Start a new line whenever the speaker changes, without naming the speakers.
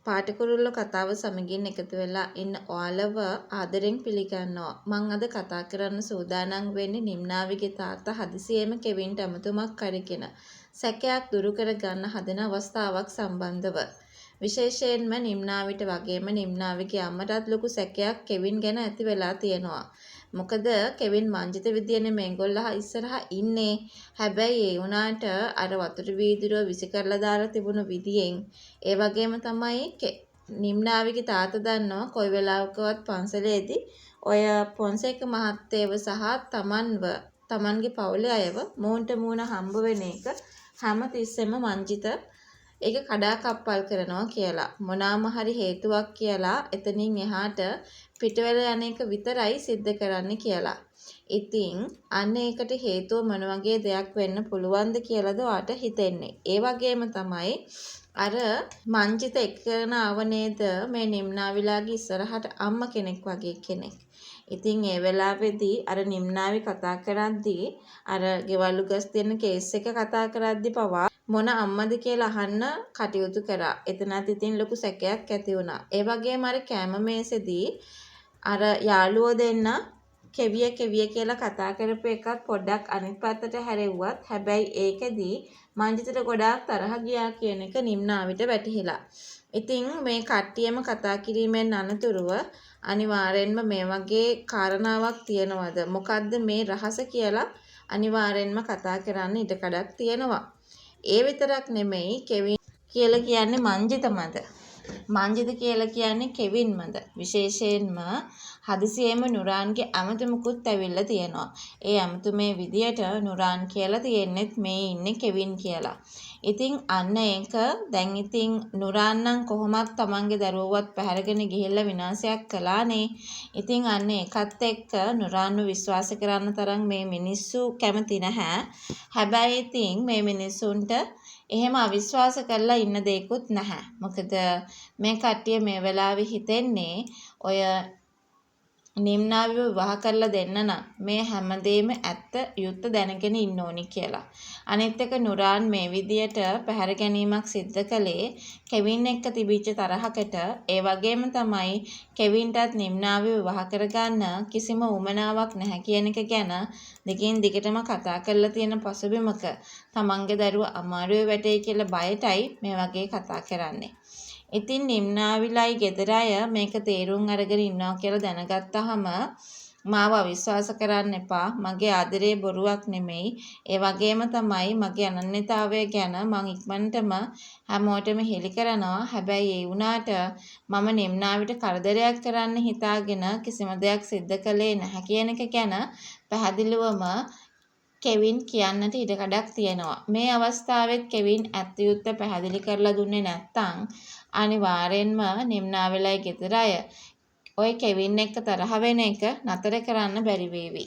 පාට කුරුල්ලෝ කතාව සමගින් එකතු වෙලා ඉන්න ඔයාලව ආදරෙන් පිළිගන්නවා. මං අද කතා කරන්න සූදානම් වෙන්නේ නිම්නාවිගේ තාත්තා හදිසියෙම කෙවින්ට ඇමතුමක් අරගෙන සැකයක් දුරු කරගන්න හදන අවස්ථාවක් සම්බන්ධව. විශේෂයෙන්ම නිම්නාවිට වගේම නිම්නාවිගේ අම්මටත් ලොකු සැකයක් කෙවින් ගැන ඇති වෙලා තියෙනවා. මොකද කෙවින් මංජිත විදියනේ මේගොල්ලෝ ඉස්සරහා ඉන්නේ. හැබැයි ඒ වුණාට අර වතුර වීදුරුව විසි කරලා දාලා තිබුණු විදියෙන්, ඒ වගේම තමයි නිම්නාවිගේ තාත්තා දන්නවා කොයි වෙලාවකවත් පන්සලේදී ඔය පොන්සේක මහත්තයව සහ තමන්ව තමන්ගේ පවුලේ අයව මූණට මූණ හම්බ වෙන එක හැම තිස්සෙම මංජිත ඒක කඩාකප්පල් කරනවා කියලා. මොනාම හරි හේතුවක් කියලා එතනින් එහාට පිට වෙලා යන එක විතරයි සිද්ධ කරන්නේ කියලා. ඉතින් අන්න ඒකට හේතුව මොන වගේ දෙයක් වෙන්න පුළුවන්ද කියලාද ඔයාට හිතෙන්නේ? ඒ වගේම තමයි අර මංජිත එක්කගෙන ආව නේද මේ නිම්නාවිලාගේ ඉස්සරහට අම්මා කෙනෙක් වගේ කෙනෙක්. ඉතින් ඒ වෙලාවේදී අර නිම්නාවි කතා කරද්දී අර ගෙවල් උගස් තියෙන කේස් එක කතා කරද්දි පවා මොන අම්මද කියලා අහන්න කටයුතු කරා. එතනත් ඉතින් ලොකු සැකයක් ඇති වුණා. ඒ වගේම අර කෑම මේසෙදී අර යාළුවෝ දෙන්න කෙවිය කෙවිය කියලා කතා කරපු එකත් පොඩ්ඩක් අනිත් පැත්තට හැරෙව්වත්, හැබැයි ඒකෙදි මංජිතට ගොඩාක් තරහ ගියා කියන එක නිම්නාවිට වැටහිලා. ඉතින් මේ කට්ටියම කතා කිරීමෙන් අනතුරුව අනිවාර්යෙන්ම මේ වගේ කාරණාවක් තියෙනවද, මොකද්ද මේ රහස කියලා අනිවාර්යෙන්ම කතා කරන්න ඉඩකඩක් තියෙනවා. ඒ විතරක් නෙමෙයි, කෙවින් කියලා කියන්නේ මංජිතමද, මංජිත කියලා කියන්නේ කෙවින්මද? විශේෂයෙන්ම හදිසියෙම නුරාන්ගේ ඇමතුමකුත් ඇවිල්ලා තියෙනවා. ඒ ඇමතුමේ විදියට නුරාන් කියලා තියෙන්නෙත් මේ ඉන්නේ කෙවින් කියලා. ඉතින් අන්න ඒක දැන් ඉතින් නුරාන් නම් කොහොමත් තමන්ගේ දරුවවත් පැහැරගෙන ගිහිල්ලා විනාශයක් කළානේ. ඉතින් අන්න ඒකත් එක්ක නුරාන්ව විශ්වාස කරන්න තරම් මේ මිනිස්සු කැමති නැහැ. හැබැයි ඉතින් මේ මිනිස්සුන්ට එහෙම අවිශ්වාස කරලා ඉන්න දෙයක්වත් නැහැ. මොකද මේ කට්ටිය මේ වෙලාවේ හිතෙන්නේ ඔය නිම්නාවිව විවාහ කරලා දෙන්න නම් මේ හැමදේම ඇත්ත යුත්ත දැනගෙන ඉන්න ඕනි කියලා. අනිත් එක නුරාන් මේ විදියට පැහැර ගැනීමක් සිද්ධ කළේ කෙවින් එක්ක තිබිච්ච තරහකට. ඒ වගේම තමයි කෙවින්ටත් නිම්නාවිව විවාහ කරගන්න කිසිම උවමනාවක් නැහැ කියන එක ගැන දිගින් දිගටම කතා කරලා තියෙන පසුබිමක තමන්ගේ දරුවා අමාරුවේ වැටෙයි කියලා බයටයි මේ වගේ කතා කරන්නේ. ඉතින් නිම්නාවිලයි ගෙදර අය මේක තේරුම් අරගෙන ඉන්නවා කියලා දැනගත්තහම මාව අවිශ්වාස කරන්න එපා. මගේ ආදරේ බොරුවක් නෙමෙයි. ඒ වගේම තමයි මගේ අනන්‍යතාවය ගැන මං ඉක්මනටම හැමෝටම හෙළි කරනවා. හැබැයි ඒ වුණාට මම නිම්නාවිට කරදරයක් කරන්න හිතාගෙන කිසිම දෙයක් සිද්ධ කළේ නැහැ කියන එක ගැන පැහැදිලිවම කෙවින් කියන්නට ඉඩකඩක් තියෙනවා. මේ අවස්ථාවෙත් කෙවින් ඇත්ත යුත්ත පැහැදිලි කරලා දුන්නේ නැත්තං අනිවාර්යෙන්ම නිම්නාවිලයි ගෙදර අය ඔය කෙවින් එක්ක තරහ වෙන එක නතර කරන්න බැරි වේවි.